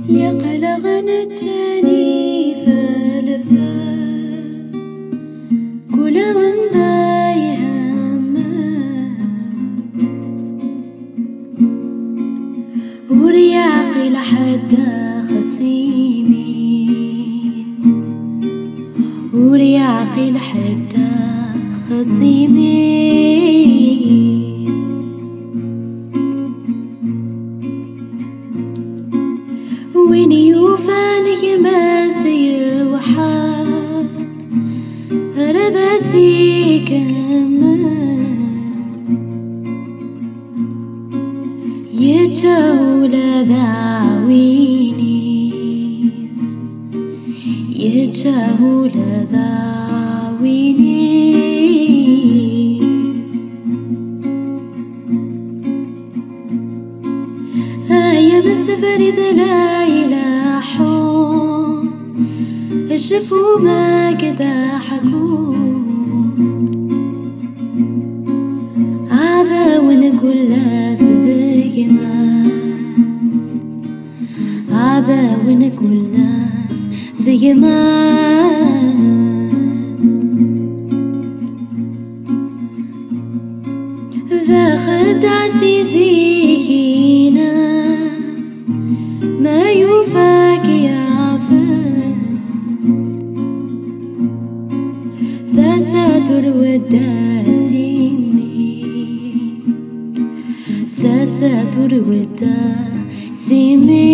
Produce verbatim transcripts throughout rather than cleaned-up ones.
Yeqleɣ neččan ifelfel, kul wanda ihemmen. Ur yeɛqil ḥedd axṣim-is, ur yeɛqil ḥedd axṣim-is. Win yufan gma-s yewḥel, ad as-ikemmel. Yečča ula d aɛwin-is, yečča ula d aɛwin-is. Ay amsebrid la ilaḥun, cfu ma k-d-ḥkun. Ɛdawen kul ass d gma-s, ɛdawen kul ass d gma-s. D axeddaɛ si zik-ines, ma yufa-k yeɛfes. Tasa turwed-as i mmi, tasa turwed-as i mmi.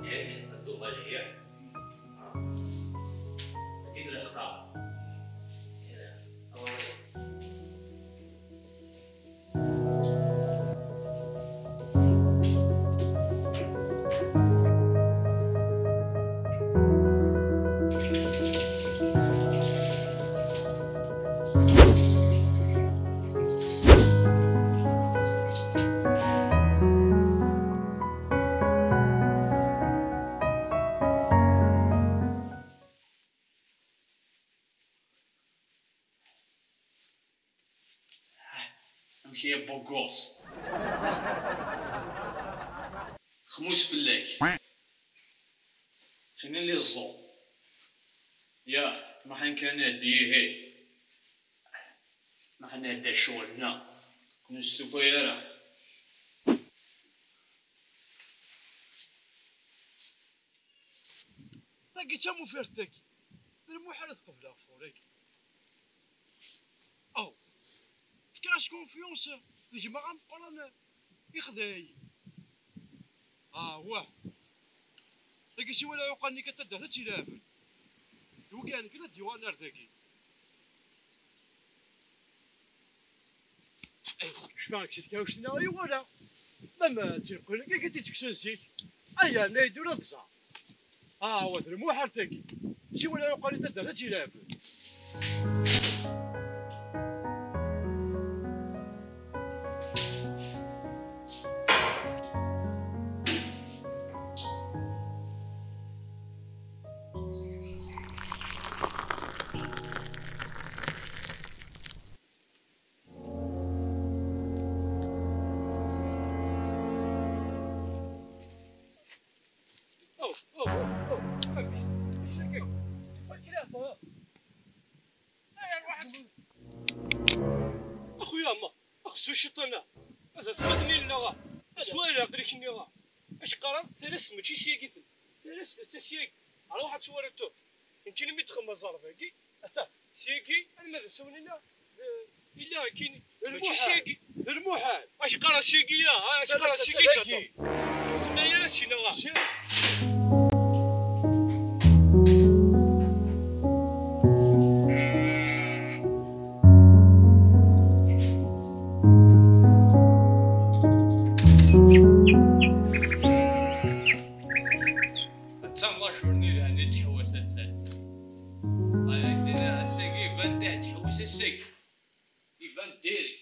Yak, ad d-uɣal yak. Ah. Ad d-ilaq. Amek i yewweḍ ɣur-s? Xmus fell-ak. Kini li ẓẓu. Ya, maḥen kan ad ihi. Maḥen ad ccɣel-nneɣ. Ur nestufa ara. Tagi d tamufert tagi. D lmuḥal ad qebleɣ ɣef wuragi. Aw. Fkiɣ-as confiance d gma ameqqran ixdeɛ-iyi. Ah, wah. Tagi siwala uqan-nni kan taddart ad tt-ilaɛben. D wigi kan ad d-yuɣalen ar dagi. Cfiɣ-ak si tkerrust-nni i wala. Mam d tineqqilin kan i t-id-tekksen zik. Aya, nna-yi-d ula d ẓer. Ah, wa d lmuḥal tagi. Siwel ara uqali taddart ad tt-ilɛeb. أو، أو، أو، أو. أمس، أمس، أمس. أخويا، ما أخزو الشيطان. هذا ثمانين لا. زوال عقلك نيغا. اش قرا؟ ثلاث ماشي سياقي. ثلاث، ثلاث سياق. روح تسوالي تو. يمكن مي تخمم الزرباقي. أتا سياقي، أنا ماذا سوينا؟ إلا كاين ماشي سياقي. المحال. اش قرا سياقي يا؟ اش قرا سياقي؟ تاكي. ثنايا سينا. Netta d lajurni yeɛni ttḥewwis attan. Ay, ass-agi iban-d ittḥewwis ass-agi. Iban-d diri.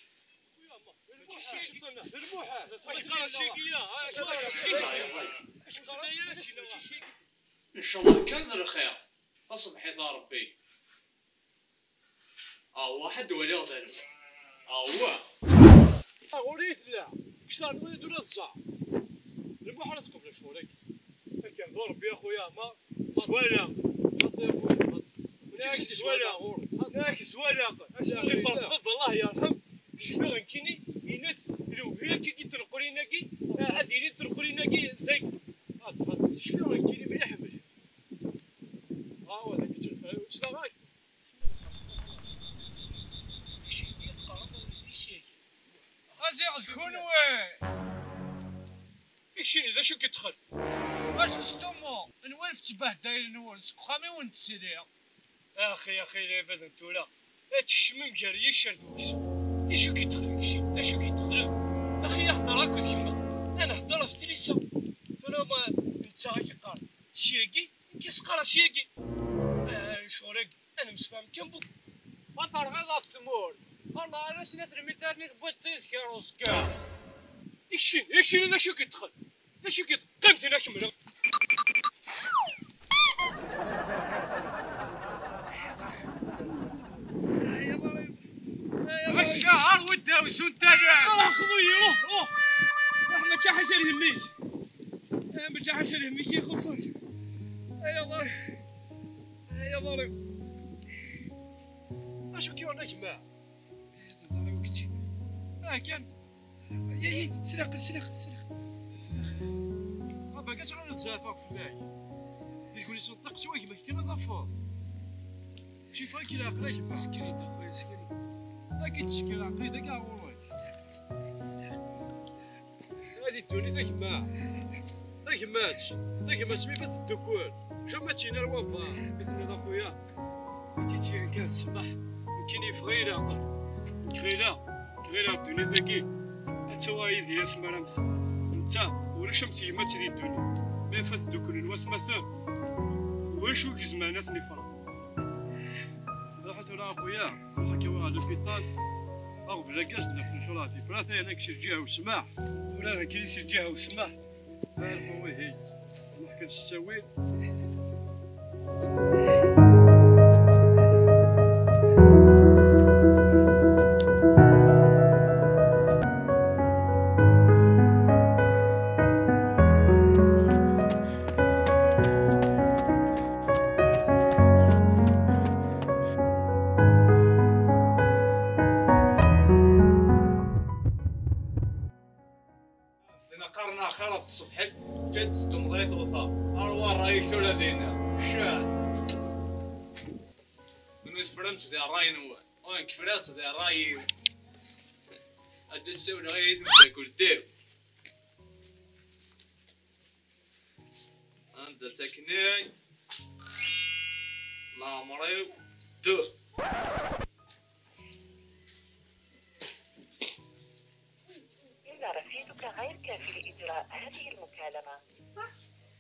Ncallah kan d lxir. Taṣebḥit a Ṛebbi. Awah, ad waliɣ d anwa. Awah. Ɣur-i tella. Kecc teɛlem ula d ula d ẓẓeɛ. Lmuḥal ad tqebleḍ ccɣel-agi. Akken d Ṛebbi a xuya, ma zwala. Xaṭi a xuya, xaṭi. Mačči d zwala. Yak zwala. Asmi iferq baba, Allah yerḥem. Cfiɣ nekkini, yenna-d, lewhi akka i tneqrin-agi, ad yili tneqrin-agi dagi. Xaṭi, xaṭi, cfiɣ nekkini mliḥ, mliḥ. Awa, dagi ttnefɛi, ur ttnaɣ-ak. Aziɣ d kunwi! Ikcini, d acu k-idxel? Justement, nwalef ttbehdayen-nwen seg uxxam-iw n tesri. Axi, axi, lɛibad n tura. Ad tkecmem gar yiccer d uksum. D acu k-idxel, kečči? D acu k-idxel? Axi, hder akked gma. Ad nehder ɣef tlisa. Tura ma netta i yeqqar syagi, nekk i s-qqareɣ syagi. Ah, ccɣel-agi. Ad nemsefham kan buk. Ma terɣiḍ ɣef tmurt, Allah ara snat lmitrat mi tewwiḍ tid kra uẓekka. Ikcin, ikcin, d acu k-idxel? D acu k-id-, qqim din ad kemmleɣ. Ɣacca, ar wadda, usun talas. Ah, xḍu-yi, ruh, ruh. Ruh, mačči ḥaca lhemm-ik. Ah, mačči ḥaca lhemm-ik ixuṣṣen. Ay aḍar. Ay aḍar-iw. Acu k-yuɣen a gma? Ay aḍar-iw kečči. Ah, kan. Ay, ay, sliq, sliq, sliq. Sliq. Ah, baga ttɣawin tzeɛfeɣ fell-ak. Di kul isenṭeq s wagma-k kan ad tafeḍ. Kif akka leɛqel a gma? Skrid, a xuya, skrid. Ad k-id-tcekki leɛqel-ik, ad k-ɣur-k. Ad ddunit a gma. Tagmat, tagmat mi fa teddukkul. Jamais ttini ar wabba. I tenniḍ a xuya. Ttittiren kan ssmaḥ. Nekkini yeffeɣ-iyi leɛqel. Nekk ɣileɣ, nekk ɣileɣ ddunit-agi ad tawi yid-i asmi ara mmteɣ. Netta, ulac am tegmat di ddunit. Ma fa teddukklen watmaten, d wacu i izemren ad ten-ifreq? Ruḥ tura a xuya, ruḥ akka ɣer l'hôpital. Aɣbel-agi ad s-d-naf tura tifrat, ayen akk si lǧiha u ssmaḥ. Ula d nekkini si lǧiha u ssmaḥ. Ar wihi, ruḥ kan s ttawil. Dina qqaren axir ɣef tṣebḥit, ǧǧan-tt s temḍayt uta. Arwa ṛṛay-ik tura dina. Ccan. Kunwi tefram-tt di ṛṛay-nwen. Ur nekk friɣ-tt di ṛṛay-iw. Ad d-ssiwleɣ i temdakelt-iw. Anda-tt akkenni? Leɛmer-iw. Deux. إن رصيدك غير كافي لإجراء هذه المكالمة.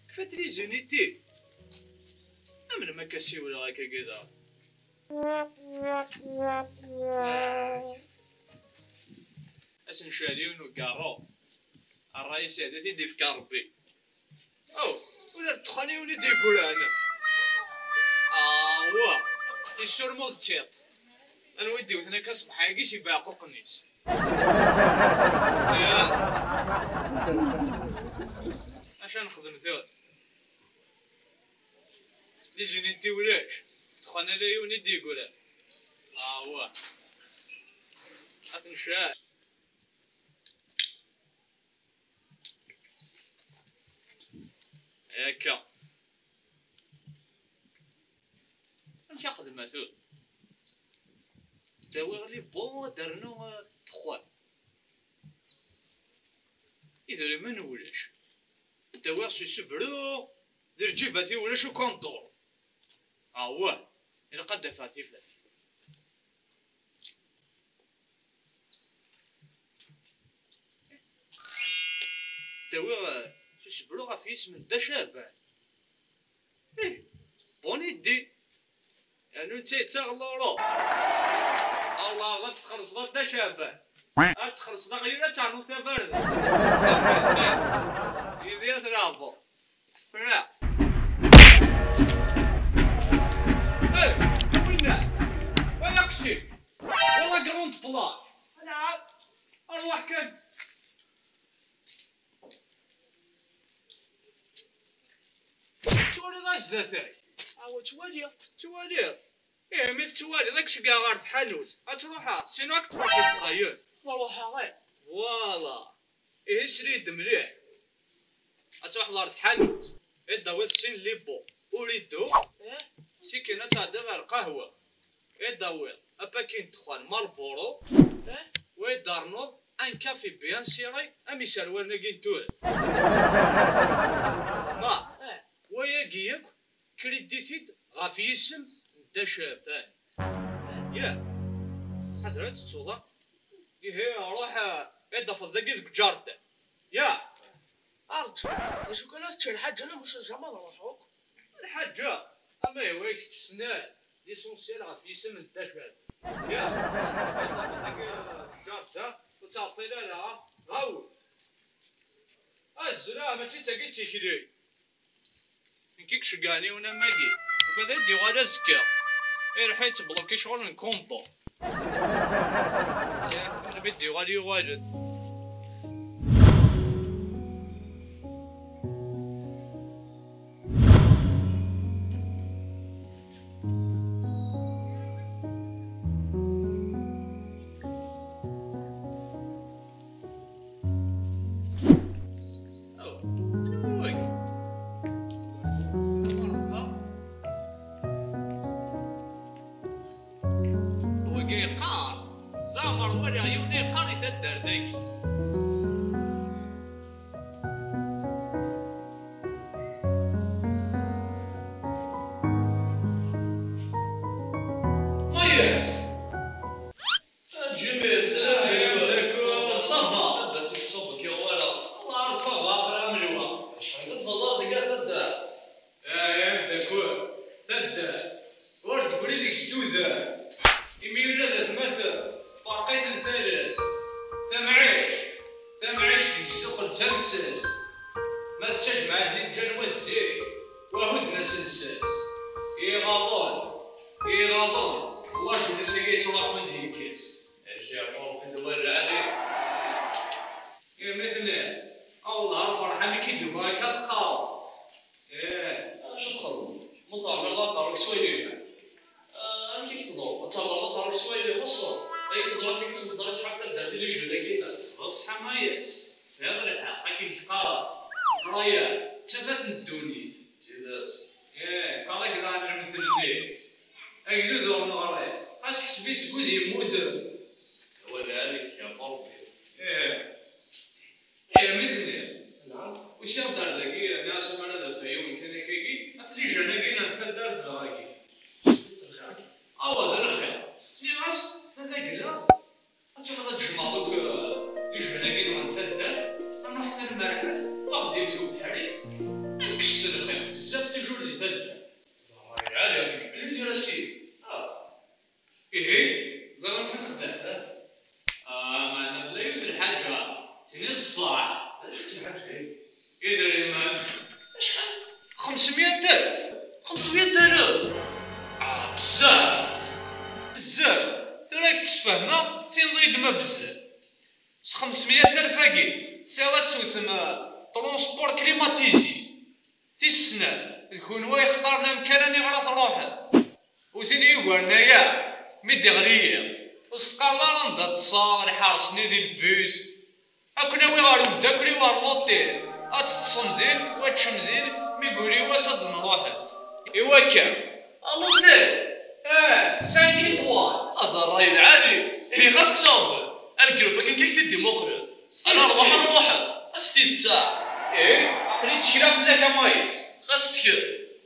Kfant les unités. Amnem akka siwleɣ akka gida. Ad sen-cali yiwen ugarru. Ṛṛay-is ad t-id-ifk Ṛebbi. Aw, ula d ddexxan yiwen i d-yeggran. Awah, yessurem-d tiṭ. Anwa i d-iwten akka ṣṣbeḥ-agi s ibeɛquqen-is? Acu nexdem tura? Tizini n tiwlac, ddexxan ala yiwen i d-yeggran. Awah. Ad ten-necɛel. Akka. Amek a xedmeɣ tura? Ttawiɣ les bons ad d-rnuɣ, eh, ddexxan. Idrimen ulac. Ad d-awiɣ s usebru, di lǧibat-iw ulac ukanṭur. Awah, ilaq ad d-afeɣ tifrat. Ttawiɣ, eh, s usebru ɣef yisem n Dda Caɛban. Ih, bonne idée. Yernu netta yettaɣ l'euro. Allah, ad txellṣeḍ a Dda Caɛban. Ad txellṣeḍ aɣyul, ad ternuḍ tabarda. Yid-i ad tleɛbeḍ. Fra. Eh, a winna. Wa aqcim. Wa la grande plaque. Arwaḥ kan. Tettwaliḍ a zdat-k? Awa, ttwaliɣ. Tettwaliḍ? Ih, mi tettwaliḍ, ad k-ceggɛeɣ ɣer tḥanut. Ad truḥeḍ, sinon ad k-ṭṭfeɣ si dqayeq. Ma ruḥeɣ, eh. Voilà. Ihi sel-iyi-d mliḥ. Ad truḥeḍ ɣer tḥanut, ad d-tawiḍ sin les bons, Urido, eh? Sikin ad tɛeddiḍ ɣer lqahwa, ad d-tawiḍ apaki n ddexxan Marlboro, eh? Wa ad d-ternuḍ un café bien serré am iserwalen-agi n tura. Ma, eh, wayagi akk, crédit-it ɣef yisem n Dda Caɛban. Yah, ḥader ad tettuḍ, ah. Ihi, ruḥ, eh, ad d-tafeḍ dagi deg uǧarda. Yah. Arǧu, d acu kan ad tečč lḥaǧa, neɣ maca jamais ad ruḥeɣ akk. Lḥaǧa, ama iwa kečč snan, l'essentiel ɣef yisem n Dda Caɛban. Yah, ad d-tafeḍ dagi, eh, deg uǧarda, ur ttɛeṭṭil ara, ah. Ɣawet. Azzel, ah, mačči d tagi d tikli. Nekk i iceggɛen i unamag-i. Ugad ad d-yuɣal azekka. Iruḥ ad yettbloki ccɣel n kumbo. Ih, mi d-yuɣal yuɣal-d. Aw, anwa wagi? Wagi yeqqar, leɛmer walaɣ yiwen yeqqar i taddart-agi. Mayes! Jimmy, salam alaikum. Ça va? Anda-tt ikṣuḍ deg iɣwala? Wallah, ça va, aql-aɣ am lwa. Acḥal n dollar deg at taddart? Ay, a mdakkel, taddart ur d-tegri deg-s tudert. Imi ula d atmaten tferq-iten tales. Tamɛict, tamɛict deg-s teqqel d tamessast. Ma d tajmaɛt-nni ǧǧan wat zik, wahud d aselsas. Iɣaḍen, iɣaḍen, la jeunesse-agi yettruḥun d yekkes. Ad k-yeɛfu Rebbi d wal lɛali. Imi tenniḍ, a wellah, lferḥ amek i d-tufa akka teqqareḍ. Ih, acu txedmeḍ? Ma tɛemmireḍ aqerru-k s wayen yelhan. Ah, amek i k-tḍurr? Ad tɛemmireḍ aqerru-k s wayen ixuṣṣen. Ay tḍurr akken i tsemmeḍ ara sḥab taddart i lijel-agi. Tebɣiḍ ṣṣeḥḥa, Mayes? Tesɛiḍ lḥeqq, akken k-qqareɣ. Leqraya d tafat n ddunit. D tidet. Ih, qqar-ak daɣen lmetl-nni. Agdud ur neɣri, ɣas ḥseb-it seg wid yemmuten. Awal lɛali, yeɛfu Rebbi. Ih. Ih, mi tenniḍ. Nɛam. Usiɣ-d ar dagi, nniɣ-as amar ad afeɣ yiwen kan akkagi, ɣef lijan-agi n taddart daɣ-agi. Awa, d lxir. Nniɣ-as, ma tagella, ad truḥeḍ ad tjemɛeḍ akk, eh, lijan-agi-nneɣ n taddart, ad nruḥ tanemmerḥet, ad ɣ-d-iwet ubeḥri, ad nekkes lxir, bezzaf tijur di taddart. Leɛmer lɛali, avec plaisir a sidi. Ah. Ihi, ẓer amek nexdem. Ah, meɛna tella yiwet lḥaǧa, tiniḍ ṣṣeḥ. D acu d lḥaǧa-agi? Idrimen. Acḥal? Xemsmya alef? Xemsmya alef? Ah, bezzaf! Bezzaf! Tura ad k-d-sfehmeɣ, tiniḍ-iyi-d ma bezzaf. S xemsmya alef-agi, tesɛiḍ ad tewtem, ah, transport climatisé. Tis snat, d kunwi ay yextaren amkan aniɣer ad truḥem. U tin yugaren aya, mi d-iɣli yiḍ, ur s-teqqareḍ ara anda ṭṭseɣ, lḥaṛes-nni di lbus. Ad ken-awiɣ ɣer umeddakel-iw ɣer l'hôtel, ad teṭṭsem din, u ad teččem din, mi yuli wass ad d-nruḥet. I wakka, à l'hôtel? Ah, cinq étoiles. Hada ṛṛay lɛali. Ihi xas kkseɣ. Algrup akken kan i k-t-id-imuqlen. Ad nerbeḥ ad nruḥet. A s tidet-a. Ih, aql-i ttekleɣ fell-ak a Maïs. Xas ttkel.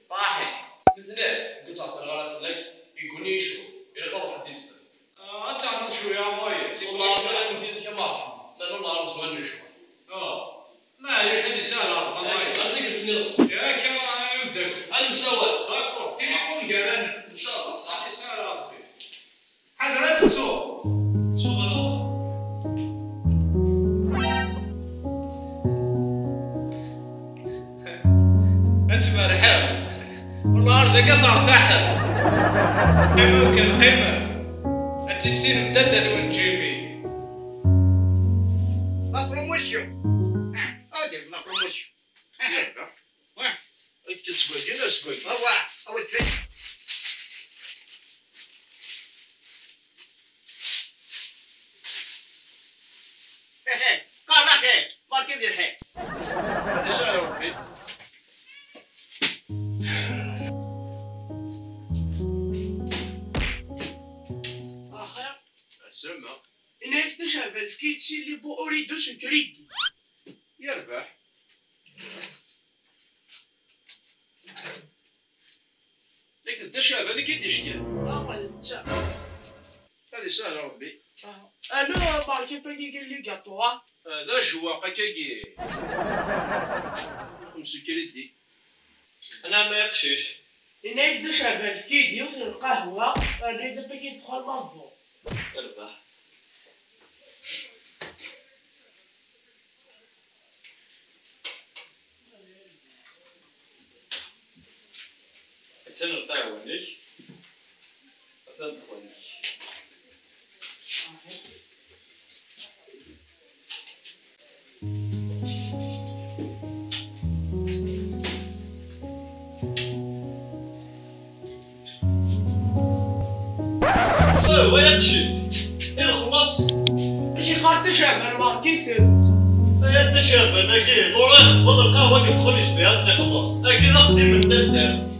Ṛaḥi. Mezlen, ur ttɛeṭṭileɣ ara fell-ak, yegguni-yi ccɣel. Ilaq ad ruḥeɣ ad t-id-fkeɣ. Ah, ad teɛnuḍ cwiya a Maïs. Wellah, ad awiɣ-t yid-k a Merḥem. Nernu neɛreḍ s wayen necbeḥ. Ah, maɛlic, ad isahel Ṛebbi a Maïs. Ar tikkelt nniḍen. Akka, ay ameddakel. Ad nemsawal. D'accord, tilifun gar-aneɣ. Ncallah, ṣaḥ. Ad isahel Ṛebbi. Ḥader ad tettuḍ. Ad tmerḥem. Wellah ar dagi ad tertaḥem. Qqimew kan, qqimew. Ad tissinem dadda-twen Jimmy. La promotion. Ah, ad la promotion. Ah, ah. Ad k-sgwagen, ad sgwagen. Awa, awa, tfak. Qal axir, barka di lḥir. Ad isahel Ṛebbi. Axir. Asama. Yenna-yak-d a Caɛban, efk-iyi-d sin les burritos s ukridi. Yerbeḥ. Nekk d Dda Caɛban i k-id-icekkan. Awa d netta. Ad isahel Ṛebbi. Ah. Alo, berka-k akk-agi ligaṭu, ah. Ah, d ajewwaq akkagi. Msukridi. Anɛam ay aqcic. Yenna-yak-d a Caɛban, efk-iyi-d yiwet n lqahwa, rnu-yi-d apaki n trois Marlboro. Yerbeḥ. Attan lqahwa-nnek, atan ddexxan-nnek. Wa yaqci, i lxellaṣ. Acu yeqqar Dda Caɛban, markit-tent. Ay a Dda Caɛban, agi, ur ixeṭṭef lqahwa deg uxxam yesbiɛ ad ixelleṣ. Agi d axeddim n taddart.